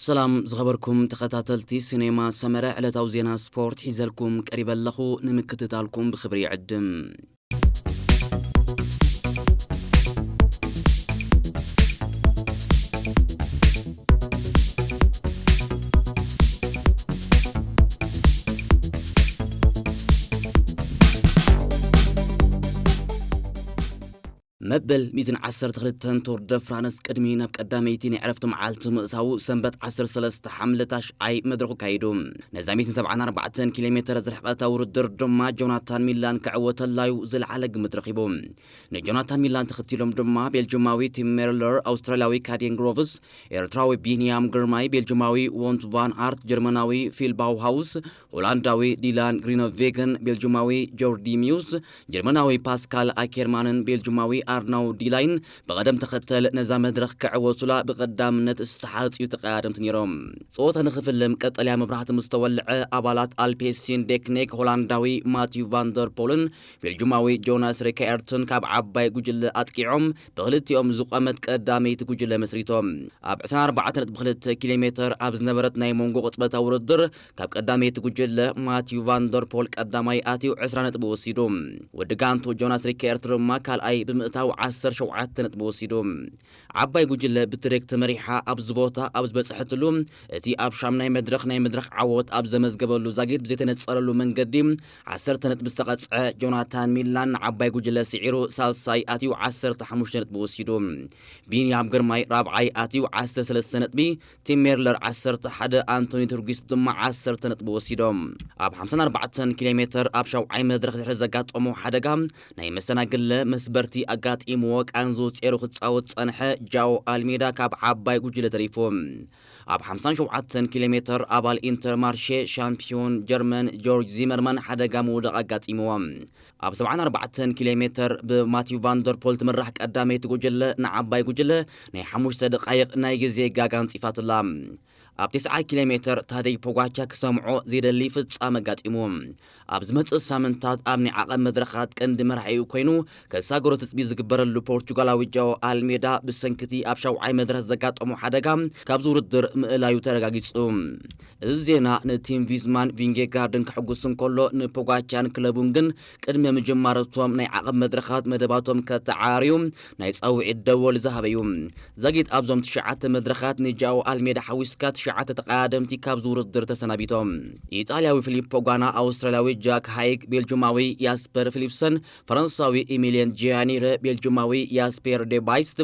ሰላም ዝኸበርኩም ተኸታተልቲ ሲኔማ ሰመረ፣ ዕለታዊ ዜና ስፖርት ሒዘልኩም ቀሪበ ኣለኹ። ንምክትታልኩም ብኽብሪ ይዕድም። መበል ሚእትን ዓሰርተ ክልተን ቱር ደ ፍራንስ ቅድሚ ናብ ቀዳመይቲ ናይ ዕረፍቲ መዓልቲ ምእታዉ ሰንበት ዓሰርተ ሰለስተ ሓምለ ታሽዓይ መድረኹ ካይዱ። ነዛ ሚእትን ሰብዓን ኣርባዕተን ኪሎ ሜተር ዝርሕቐታ ውድድር ድማ ጆናታን ሚላን ክዕወተላዩ ዝለዓለ ግምት ረኺቡ። ንጆናታን ሚላን ተኸቲሎም ድማ ቤልጅማዊ ቲም ሜርለር፣ ኣውስትራልያዊ ካዴን ግሮቭስ፣ ኤርትራዊ ቢንያም ግርማይ፣ ቤልጅማዊ ዎንት ቫን ኣርት፣ ጀርመናዊ ፊል ባውሃውስ፣ ሆላንዳዊ ዲላን ግሪኖቬገን፣ ቤልጅማዊ ጆርዲ ሚውስ፣ ጀርመናዊ ፓስካል ኣኬርማንን ቤልጅማዊ ኣርናው ዲላይን ብቐደም ተኸተል ነዛ መድረኽ ክዕወቱላ ብቐዳምነት ዝተሓጽዩ ተቐዳደምቲ ነይሮም። ጸወታ ንኽፍልም ቀጠልያ መብራህቲ ምስ ተወልዐ፣ ኣባላት ኣልፔሲን ዴክኔክ ሆላንዳዊ ማቲዩ ቫንደርፖልን ቤልጅማዊ ጆናስ ሪካኤርትን ካብ ዓባይ ጉጅለ ኣጥቂዖም ብኽልቲኦም ዝቖመት ቀዳመይቲ ጉጅለ መስሪቶም። ኣብ ዕስራን ኣርባዕተን ነጥቢ ክልተ ኪሎ ሜተር ኣብ ዝነበረት ናይ መንጎ ቅጽበታዊ ውድድር ካብ ቀዳመይቲ ጉጅለ ማቲዩ ቫንደርፖል ቀዳማይ ኣትዩ ዕስራ ነጥቢ ወሲዱ። ወዲ ጋንቱ ጆናስ ሪካኤርት ድማ ካልኣይ ብምእታው ዓሰርተ ሸውዓተ ነጥቢ ወሲዱ። ዓባይ ጉጅለ ብትሬክ ተመሪሓ ኣብዚ ቦታ ኣብ ዝበጽሐትሉ፣ እቲ ኣብ ሻምናይ መድረኽ ናይ መድረኽ ዓወት ኣብ ዘመዝገበሉ ዛጊድ ብዘይተነጸረሉ መንገዲ ዓሰርተ ነጥቢ ዝተቐጽዐ ጆናታን ሚላን ንዓባይ ጉጅለ ስዒሩ ሳልሳይ ኣትዩ ዓሰርተ ሓሙሽተ ነጥቢ ወሲዱ። ቢንያም ግርማይ ራብዓይ ኣትዩ ዓሰርተ ሰለስተ ነጥቢ፣ ቲም ሜርለር ዓሰርተ ሓደ፣ ኣንቶኒ ቱርጊስ ድማ ዓሰርተ ነጥቢ ወሲዶም። ኣብ ሓምሳን ኣርባዕተን ኪሎ ሜተር ኣብ ሻውዓይ መድረኽ ድሕሪ ዘጋጠሞ ሓደጋ ናይ መሰናግለ መስበርቲ ኣጋጢምዎ ቃንዙ ጼሩ ክጻወት ጸንሐ ጃኦ ኣልሜዳ ካብ ዓባይ ጉጅለ ተሪፉ። ኣብ ሓምሳን ሸውዓተን ኪሎ ሜተር ኣባል ኢንተርማርሼ ሻምፒዮን ጀርመን ጆርጅ ዚመርማን ሓደጋ ምውዳቕ ኣጋጢምዎ። ኣብ ሰብዓን ኣርባዕተን ኪሎ ሜተር ብማቲው ቫንደርፖል ትምራሕ ቀዳመይቲ ጉጅለ ንዓባይ ጉጅለ ናይ ሓሙሽተ ደቃይቕ ናይ ግዜ ጋጋ ኣንጺፋትላ። ኣብ ተስዓ ኪሎ ሜተር ታደይ ፖጋቻ ክሰምዖ ዘይደሊ ፍጻመ ኣጋጢሙ። ኣብ ዝመጽእ ሳምንታት ኣብ ናይ ዓቐብ መድረኻት ቀንዲ መራሒኡ ኮይኑ ከሳግሮ ትጽቢት ዝግበረሉ ፖርቹጋላዊ ጃኦ ኣልሜዳ ብሰንክቲ ኣብ ሻውዓይ መድረኽ ዘጋጠሞ ሓደጋ ካብዚ ውድድር ምእላዩ ተረጋጊጹ። እዚ ዜና ንቲም ቪዝማን ቪንጌጋርድን ከሕጉስ እንከሎ፣ ንፖጋቻን ክለቡን ግን ቅድሚ ምጅማር እቶም ናይ ዓቐብ መድረኻት መደባቶም ከተዓርዩ ናይ ጻውዒት ደወል ዝሃበ እዩ። ዛጊት ኣብዞም ትሽዓተ መድረኻት ንጃኦ ኣልሜዳ ሓዊስካ ትሽዓተ ተቐዳደምቲ ካብዚ ውድድር ተሰናቢቶም። ኢጣልያዊ ፊሊፖ ጓና፣ ኣውስትራልያዊ ጃክ ሃይግ፣ ቤልጁማዊ ያስፐር ፊሊፕሰን፣ ፈረንሳዊ ኢሚልየን ጂያኒረ፣ ቤልጁማዊ ያስፔር ዴባይስት፣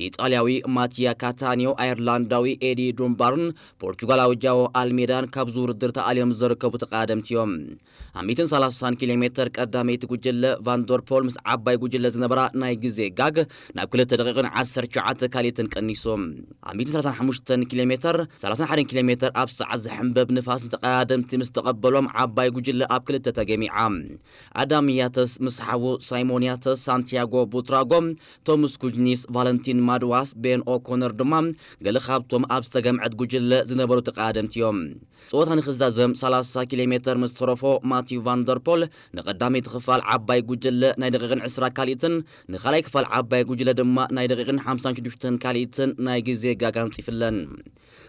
ኢጣልያዊ ማቲያ ካታኒዮ፣ ኣየርላንዳዊ ኤዲ ዱንባርን ፖርቹጋላዊ ጃኦ ኣልሜዳን ካብዚ ውድድር ተኣልዮም ዝርከቡ ተቐዳደምቲ እዮም። ኣብ ሚእትን ሰላሳን ኪሎ ሜተር ቀዳመይቲ ጉጅለ ቫንደርፖል ምስ ዓባይ ጉጅለ ዝነበራ ናይ ግዜ ጋግ ናብ ክልተ ደቂቕን ዓሰርተ ትሽዓተ ካልኢትን ቀኒሱ። ኣብ ሚእትን ሰላሳን ሓሙሽተን ኪሎ ሜተር፣ ሰላሳን ሓደን ኪሎ ሜተር ኣብ ሰዓት ዝሕንበብ ንፋስ ንተቐዳደምቲ ምስ ተቐበሎም ዓባይ ጉጅለ ኣብ ክልተ ተገሚዓ። ኣዳም ያተስ ምስ ሓዉ ሳይሞን ያተስ፣ ሳንቲያጎ ቡትራጎ፣ ቶምስ ኩጅኒስ፣ ቫለንቲን ማድዋስ፣ ቤን ኦኮነር ድማ ገለ ካብቶም ኣብ ዝተገምዐት ጉጅለ ዝነበሩ ተቐዳደምቲ እዮም። ጸወታ ንኽዛዘም ሰላሳ ኪሎ ሜተር ምስ ተረፎ፣ ማቲው ቫንደርፖል ንቐዳመይቲ ክፋል ዓባይ ጉጅለ ናይ ደቂቕን ዕስራ ካልኢትን ንኻልኣይ ክፋል ዓባይ ጉጅለ ድማ ናይ ደቂቕን ሓምሳን ሽዱሽተን ካልኢትን ናይ ግዜ ጋጋ ኣንጺፍለን።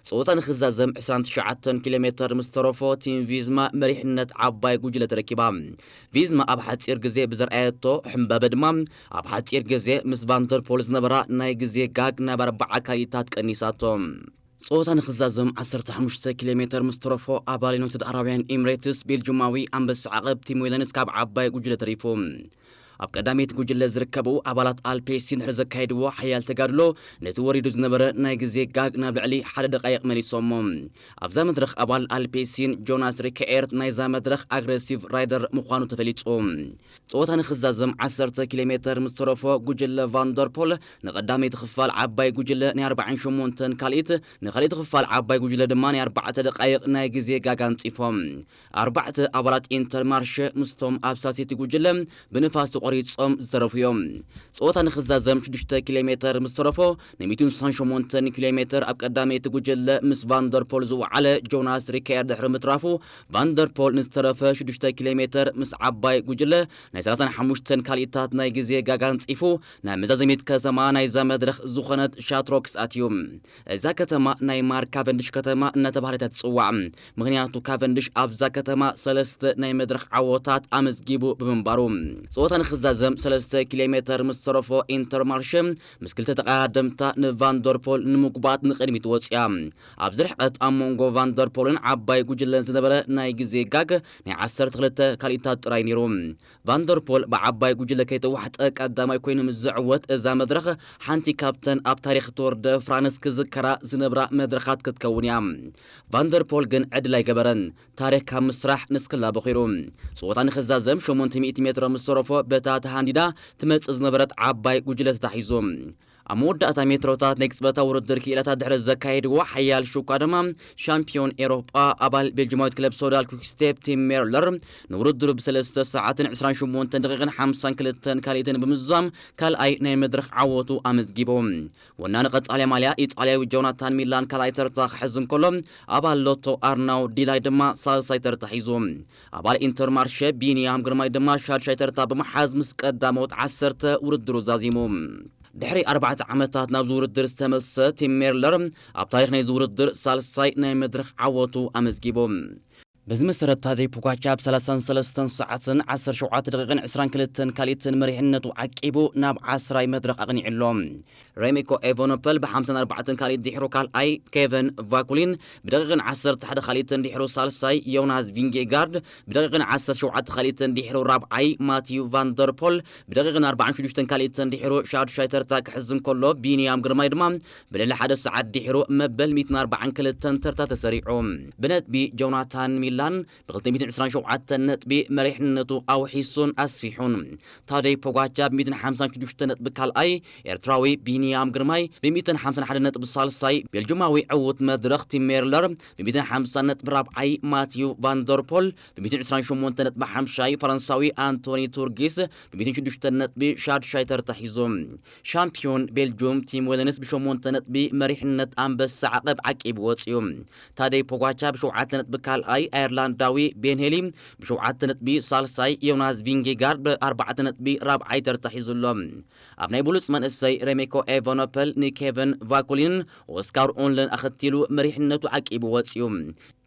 ጸወታ ንኽዛዘም ዕስራን ትሽዓተን ኪሎ ሜተር ምስ ተረፎ፣ ቲም ቪዝማ መሪሕነት ዓባይ ጉጅለ ተረኪባ። ቪዝማ ኣብ ሓጺር ግዜ ብዘርኣየቶ ሕምባበ ድማ ኣብ ሓጺር ግዜ ምስ ቫንደርፖል ዝነበራ ናይ ግዜ ጋግ ናብ ኣርባዓ ካልኢታት ቀኒሳቶ። ጸወታ ንኽዛዘም ዓሰርተ ሓሙሽተ ኪሎ ሜተር ምስ ተረፎ፣ ኣባል ዩናይትድ ኣረባውያን ኤምሬትስ ቤልጁማዊ ኣንበሳ ዓቐብ ቲም ዌለንስ ካብ ዓባይ ጉጅለ ተሪፉ። ኣብ ቀዳመይቲ ጉጅለ ዝርከቡ ኣባላት ኣልፔሲን ድሕሪ ዘካየድዎ ሓያል ተጋድሎ፣ ነቲ ወሪዱ ዝነበረ ናይ ግዜ ጋግ ናብ ልዕሊ ሓደ ደቃይቕ መሊሶሞ። ኣብዛ መድረኽ ኣባል ኣልፔሲን ጆናስ ሪካኤርት ናይዛ መድረኽ ኣግሬሲቭ ራይደር ምዃኑ ተፈሊጹ። ጸወታ ንኽዛዘም ዓሰርተ ኪሎ ሜተር ምስ ተረፎ፣ ጉጅለ ቫንደርፖል ንቐዳመይቲ ክፋል ዓባይ ጉጅለ ናይ ኣርባዓን ሸሞንተን ካልኢት፣ ንኻልኣይቲ ክፋል ዓባይ ጉጅለ ድማ ናይ ኣርባዕተ ደቃይቕ ናይ ግዜ ጋጋ ኣንጺፎም። ኣርባዕተ ኣባላት ኢንተርማርሸ ምስቶም ኣብ ሳሴቲ ጉጅለ ብንፋስ ኣቋሪጾም ዝተረፉ እዮም። ጸወታ ንኽዛዘም ሽዱሽተ ኪሎ ሜተር ምስ ተረፎ፣ ን ሚእትን ስሳን ሸሞንተን ኪሎ ሜተር ኣብ ቀዳመይቲ ጉጅለ ምስ ቫንደርፖል ዝወዓለ ጆናስ ሪከየር ድሕሪ ምትራፉ፣ ቫንደርፖል ንዝተረፈ ሽዱሽተ ኪሎ ሜተር ምስ ዓባይ ጉጅለ ናይ ሰላሳን ሓሙሽተን ካልኢታት ናይ ግዜ ጋጋ ኣንጺፉ፣ ናብ መዛዘሚት ከተማ ናይዛ መድረኽ ዝኾነት ሻትሮክስ ኣትዩ። እዛ ከተማ ናይ ማርክ ካቨንድሽ ከተማ እናተባህለት እያ ትጽዋዕ። ምኽንያቱ ካቨንድሽ ኣብዛ ከተማ ሰለስተ ናይ መድረኽ ዓወታት ኣመዝጊቡ ብምንባሩ። ጸወታ ንኽዛዘም ሰለስተ ኪሎ ሜተር ምስ ተረፎ ኢንተርማርሸ ምስ ክልተ ተቐዳደምታ ንቫንደርፖል ንምጉባት ንቕድሚት ወጽያ። ኣብዚ ርሕቀት ኣብ መንጎ ቫንደርፖልን ዓባይ ጉጅለን ዝነበረ ናይ ግዜ ጋግ ናይ ዓሰርተ ክልተ ካልኢታት ጥራይ ነይሩ። ቫንደርፖል ብዓባይ ጉጅለ ከይተዋሕጠ ቀዳማይ ኮይኑ ምስ ዝዕወት፣ እዛ መድረኽ ሓንቲ ካብተን ኣብ ታሪኽ ቶር ደ ፍራንስ ክዝከራ ዝነብራ መድረኻት ክትከውን እያ። ቫንደርፖል ግን ዕድል ኣይገበረን። ታሪኽ ካብ ምስራሕ ንስክላ በኺሩ። ጸወታ ንኽዛዘም ሸሞንተ ሚእቲ ሜትሮ ምስ ተረፎ፣ በታ ተሃንዲዳ ትመጽእ ዝነበረት ዓባይ ጉጅለ ተታሒዙ። ኣብ መወዳእታ ሜትሮታት ናይ ቅጽበታዊ ውድድር ክኢላታት ድሕሪ ዘካየድዎ ሓያል ሹኳ ድማ፣ ሻምፒዮን ኤውሮጳ ኣባል ቤልጅማዊት ክለብ ሶዳል ኩክስቴፕ ቲም ሜርለር ንውድድሩ ብሰለስተ ሰዓትን ዕስራን ሸሞንተን ደቂቕን ሓምሳን ክልተን ካልኢትን ብምዝዛም ካልኣይ ናይ መድረኽ ዓወቱ ኣመዝጊቡ። ወናኒ ቀጻሊ ማልያ ኢጣልያዊ ጆናታን ሚላን ካልኣይ ተርታ ክሕዝ እንከሎ፣ ኣባል ሎቶ ኣርናው ዲላይ ድማ ሳልሳይ ተርታ ሒዙ። ኣባል ኢንተርማርሸ ቢንያም ግርማይ ድማ ሻድሻይ ተርታ ብምሓዝ ምስ ቀዳሞት ዓሰርተ ውድድሩ ዛዚሙ። ድሕሪ ኣርባዕተ ዓመታት ናብዚ ውድድር ዝተመልሰ ቲም ሜርለር ኣብ ታሪኽ ናይዚ ውድድር ሳልሳይ ናይ መድረኽ ዓወቱ ኣመዝጊቡ። በዚ መሰረት ታደይ ፖጋቻ ብ ሰላሳን ሰለስተን ሰዓትን ዓሰርተ ሸውዓተ ደቂቕን ዕስራን ክልተን ካልኢትን መሪሕነቱ ዓቂቡ ናብ ዓስራይ መድረኽ ኣቕኒዑ ኣሎ። ሬሚኮ ኤቨኖፐል ብ ሓምሳን ኣርባዕተን ካልኢት ድሕሩ ካልኣይ፣ ኬቨን ቫኩሊን ብደቂቕን ዓሰርተ ሓደ ካልኢትን ድሕሩ ሳልሳይ፣ ዮናስ ቪንጌጋርድ ብደቂቕን ዓሰርተ ሸውዓተ ካልኢትን ድሕሩ ራብዓይ፣ ማቲዩ ቫንደርፖል ብደቂቕን ኣርባዓን ሽዱሽተን ካልኢትን ድሕሩ ሻድሻይ ተርታ ክሕዝ እንከሎ፣ ቢንያም ግርማይ ድማ ብልዕሊ ሓደ ሰዓት ድሕሩ መበል ሚእትን ኣርባዓን ክልተን ተርታ ተሰሪዑ። ብነጥቢ ጆናታን ሚላን ብ ክልተ ሚእትን ዕስራን ሸውዓተን ነጥቢ መሪሕነቱ ኣውሒሱን ኣስፊሑን። ታደይ ፖጋቻ ብ ሚእትን ሓምሳን ሽዱሽተ ነጥቢ ካልኣይ፣ ኤርትራዊ ቢንያም ግርማይ ብ ሚእትን ሓምሳን ሓደ ነጥቢ ሳልሳይ፣ ቤልጅማዊ ዕዉት መድረኽ ቲም ሜርለር ብ ሚእትን ሓምሳን ነጥቢ ራብዓይ፣ ማቲዩ ቫንደርፖል ብ ሚእትን ዕስራን ሸሞንተ ነጥቢ ሓምሻይ፣ ፈረንሳዊ ኣንቶኒ ቱርጊስ ብ ሚእትን ሽዱሽተን ነጥቢ ሻድሻይ ተርታ ሒዙ። ሻምፒዮን ቤልጁም ቲም ዌለንስ ብሸሞንተ ነጥቢ መሪሕነት ኣንበሳ ዓቐብ ዓቂቡ ወጺኡ። ታደይ ፖጋቻ ብሸውዓተ ነጥቢ ካልኣይ፣ ኣየርላንዳዊ ቤን ሄሊ ብሸውዓተ ነጥቢ ሳልሳይ፣ ዮናስ ቪንጌጋርድ ብኣርባዕተ ነጥቢ ራብዓይ ተርታ ሒዙ ኣሎ። ኣብ ናይ ብሉጽ መንእሰይ ሬሜኮ ኤቨኖፐል ንኬቨን ቫኩሊንን ኦስካር ኡንለን ኣኸቲሉ መሪሕነቱ ዓቂቡ ወጺኡ።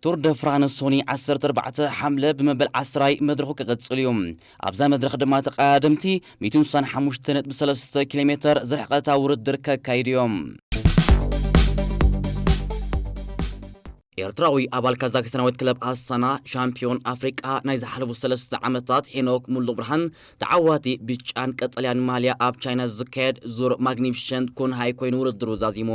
ቱር ደ ፍራንስ ሶኒ ዓሰርተ ኣርባዕተ ሓምለ ብመበል ዓስራይ መድረኹ ክቕጽል እዩ። ኣብዛ መድረኽ ድማ ተቐዳደምቲ ሚእትን ስሳን ሓሙሽተ ነጥቢ ሰለስተ ኪሎ ሜተር ዝርሕቐታ ውድድር ከካይዱ እዮም። ኤርትራዊ ኣባል ካዛክስታናዊት ክለብ ኣስታና፣ ሻምፒዮን ኣፍሪቃ ናይ ዝሓለፉ ሰለስተ ዓመታት ሄኖክ ሙሉብርሃን፣ ተዓዋቲ ብጫን ቀጠልያን ማልያ ኣብ ቻይና ዝካየድ ዙር ማግኒፊሸንት ኩንሃይ ኮይኑ ውድድሩ ዛዚሙ።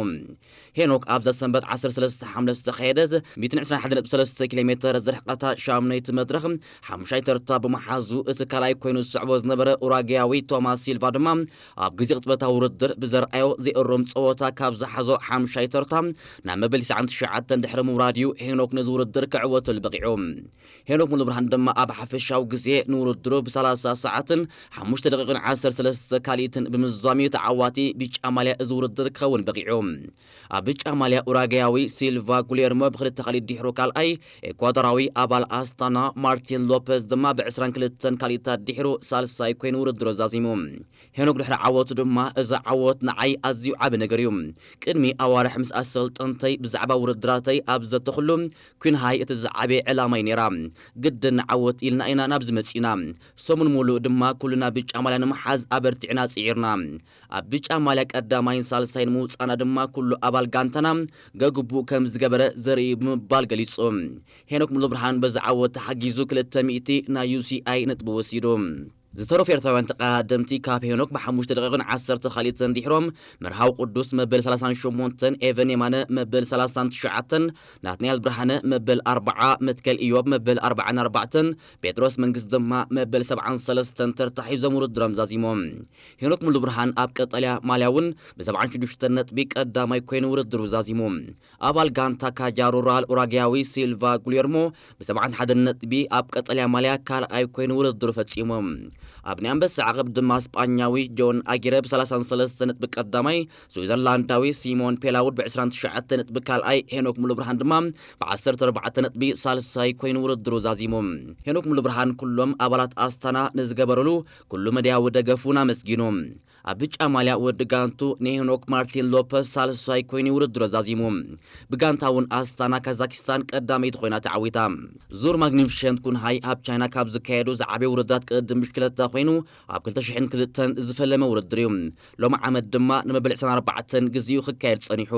ሄኖክ ኣብዛ ሰንበት ዓሰርተ ሰለስተ ሓምለ ዝተኻየደት ሚእትን ዕስራን ሓደን ነጥቢ ሰለስተ ኪሎ ሜተር ዝርሕቐታ ሻምነይቲ መድረኽ ሓሙሻይ ተርታ ብምሓዙ፣ እቲ ካልኣይ ኮይኑ ዝስዕቦ ዝነበረ ኡራግያዊ ቶማስ ሲልቫ ድማ ኣብ ግዜ ቅጽበታዊ ውድድር ብዘርኣዮ ዘይእሩም ጸወታ ካብ ዝሓዞ ሓሙሻይ ተርታ ናብ መበል ትስዓን ትሽዓተን ድሕሪ ምውራድ እዩ ሄኖክ ነዚ ውድድር ክዕወተሉ በቒዑ። ሄኖክ ሙሉብርሃን ድማ ኣብ ሓፈሻዊ ግዜ ንውድድሩ ብሰላሳ ሰዓትን ሓሙሽተ ደቂቕን ዓሰርተ ሰለስተ ካልኢትን ብምዝዛም እዩ ተዓዋቲ ቢጫ ማልያ እዚ ውድድር ክኸውን በቒዑ። ኣብ ብጫ ማልያ ኡራግያዊ ሲልቫ ጉሌርሞ ብክልተ ካልኢት ድሕሩ ካልኣይ፣ ኤኳዶራዊ ኣባል ኣስታና ማርቲን ሎፐዝ ድማ ብዕስራን ክልተን ካልኢታት ድሕሩ ሳልሳይ ኮይኑ ውድድሩ ዛዚሙ። ሄኖክ ድሕሪ ዓወቱ ድማ፣ "እዚ ዓወት ንዓይ ኣዝዩ ዓቢ ነገር እዩ። ቅድሚ ኣዋርሕ ምስ ኣሰልጠንተይ ብዛዕባ ውድድራተይ ኣብ ዘተኹሉ፣ ኩንሃይ እቲ ዝዓበየ ዕላማይ ነይራ። ግድን ንዓወት ኢልና ኢና ናብዚ መጺእና። ሰሙን ሙሉእ ድማ ኩልና ብጫ ማልያ ንምሓዝ ኣበርቲዕና ጽዒርና። ኣብ ብጫ ማልያ ቀዳማይን ሳልሳይን ምውጻእና ድማ ኩሉ ኣባል ጋንታና ገግቡእ ከም ዝገበረ ዘርኢ እዩ" ብምባል ገሊጹ። ሄኖክ ሙሉብርሃን በዚ ዓወት ተሓጊዙ ክልተ ሚእቲ ናይ ዩ ሲ ኣይ ነጥቢ ወሲዱ። ዝተረፉ ኤርትራውያን ተቐዳደምቲ ካብ ሄኖክ ብሓሙሽተ ደቂቕን ዓሰርተ ካልኢትን ድሕሮም፣ መርሃዊ ቅዱስ መበል ሰላሳን ሸሞንተን፣ ኤቨን የማነ መበል ሰላሳን ትሽዓተን፣ ናትናኤል ብርሃነ መበል ኣርብዓ፣ መትከል ኢዮብ መበል ኣርብዓን ኣርባዕተን፣ ጴጥሮስ መንግስት ድማ መበል ሰብዓን ሰለስተን ተርታ ሒዞም ውድድሮም ዛዚሞም። ሄኖክ ሙሉብርሃን ኣብ ቀጠልያ ማልያ እውን ብሰብዓን ሽዱሽተን ነጥቢ ቀዳማይ ኮይኑ ውድድሩ ዛዚሙ። ኣባል ጋንታ ካጃ ሩራል ኡራግያዊ ሲልቫ ጉሌርሞ ብሰብዓን ሓደን ነጥቢ ኣብ ቀጠልያ ማልያ ካልኣይ ኮይኑ ውድድሩ ፈጺሙ። ኣብ ናይ ኣንበሳ ዓቐብ ድማ ስጳኛዊ ጆን ኣጊረ ብ33 ነጥቢ ቀዳማይ፣ ስዊዘርላንዳዊ ሲሞን ፔላውድ ብ29 ነጥቢ ካልኣይ፣ ሄኖክ ሙሉ ብርሃን ድማ ብ14.4 ነጥቢ ሳልሳይ ኮይኑ ውድድሩ ዛዚሙ። ሄኖክ ሙሉ ብርሃን ኩሎም ኣባላት ኣስታና ንዝገበሩሉ ኩሉ መድያዊ ደገፉን ኣመስጊኑ። ኣብ ብጫ ማልያ ወዲ ጋንቱ ንሄኖክ ማርቲን ሎፐስ ሳልሳይ ኮይኑ ውድድሩ ዛዚሙ። ብጋንታ እውን ኣስታና ካዛኪስታን ቀዳመይቲ ኮይና ተዓዊታ። ዙር ማግኒፊሸንት ኩንሃይ ኣብ ቻይና ካብ ዝካየዱ ዝዓበዩ ውድድራት ቅድድም ብሽክለታ ኮይኑ ኣብ 2002 ዝፈለመ ውድድር እዩ። ሎሚ ዓመት ድማ ንመበል 24 ግዜኡ ክካየድ ጸኒሑ።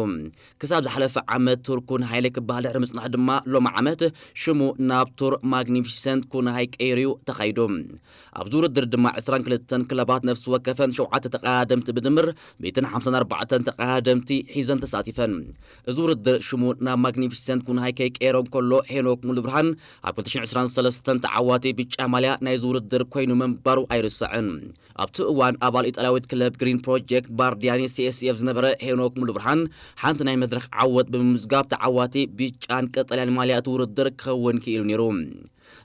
ክሳብ ዝሓለፈ ዓመት ቱር ኩንሃይ ክበሃል ድሕሪ ምጽናሕ ድማ ሎሚ ዓመት ሽሙ ናብ ቱር ማግኒፊሰንት ኩንሃይ ቀይሩ እዩ ተኻይዱ። ኣብዚ ውድድር ድማ 22 ክለባት ነፍሲ ወከፈን ሸውዓተ ተቐዳደምቲ ብድምር 154 ተቐዳደምቲ ሒዘን ተሳቲፈን። እዚ ውድድር ሽሙ ናብ ማግኒፊሰንት ኩንሃይ ከይቀየሮ እንከሎ ሄኖክ ሙሉ ብርሃን ኣብ 2023 ተዓዋቲ ብጫ ማልያ ናይዚ ውድድር ኮይኑ ምንባሩ ኣይርስዕን። ኣብቲ እዋን ኣባል ኢጣልያዊት ክለብ ግሪን ፕሮጀክት ባርዲያኒ ሲኤስኤፍ ዝነበረ ሄኖክ ሙሉ ብርሃን ሓንቲ ናይ መድረኽ ዓወት ብምምዝጋብ ተዓዋቲ ብጫን ቀጠልያን ማልያ እቲ ውድድር ክኸውን ክኢሉ ነይሩ።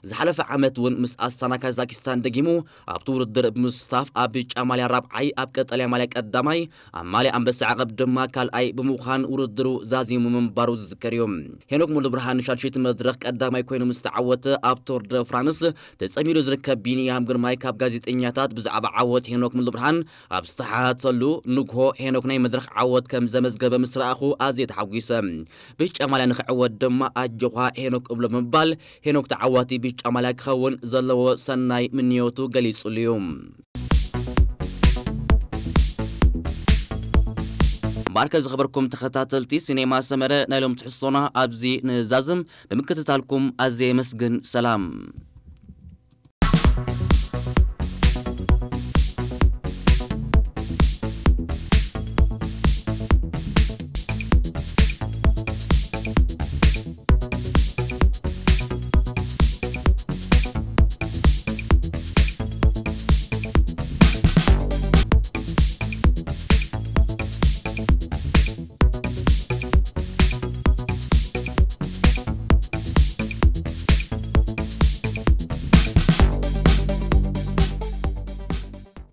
ዝሓለፈ ዓመት እውን ምስ ኣስታና ካዛኪስታን ደጊሙ ኣብቲ ውድድር ብምስታፍ ኣብ ብጫ ማልያ ራብዓይ፣ ኣብ ቀጠልያ ማልያ ቀዳማይ፣ ኣብ ማልያ ኣንበሳ ዓቐብ ድማ ካልኣይ ብምዃን ውድድሩ ዛዚሙ ምንባሩ ዝዝከር እዩ። ሄኖክ ሙሉ ብርሃን ሻድሽይቲ መድረኽ ቀዳማይ ኮይኑ ምስ ተዓወተ ኣብ ቶር ደ ፍራንስ ተጸሚዱ ዝርከብ ቢንያም ግርማይ ካብ ጋዜጠኛታት ብዛዕባ ዓወት ሄኖክ ሙሉ ብርሃን ኣብ ዝተሓተሉ ንግሆ ሄኖክ ናይ መድረኽ ዓወት ከም ዘመዝገበ ምስ ረኣኹ ኣዝየ ተሓጒሰ። ብጫ ማልያ ንኽዕወት ድማ ኣጆኻ ሄኖክ እብሎ ብምባል ሄኖክ ተዓዋቲ ብጫ ማልያ ክኸውን ዘለዎ ሰናይ ምንዮቱ ገሊጹሉ እዩ። እምበኣርከ ዝኸበርኩም ተኸታተልቲ ሲኔማ ሰመረ ናይ ሎም ትሕዝቶና ኣብዚ ንዛዝም ብምክትታልኩም ኣዝየ የመስግን። ሰላም።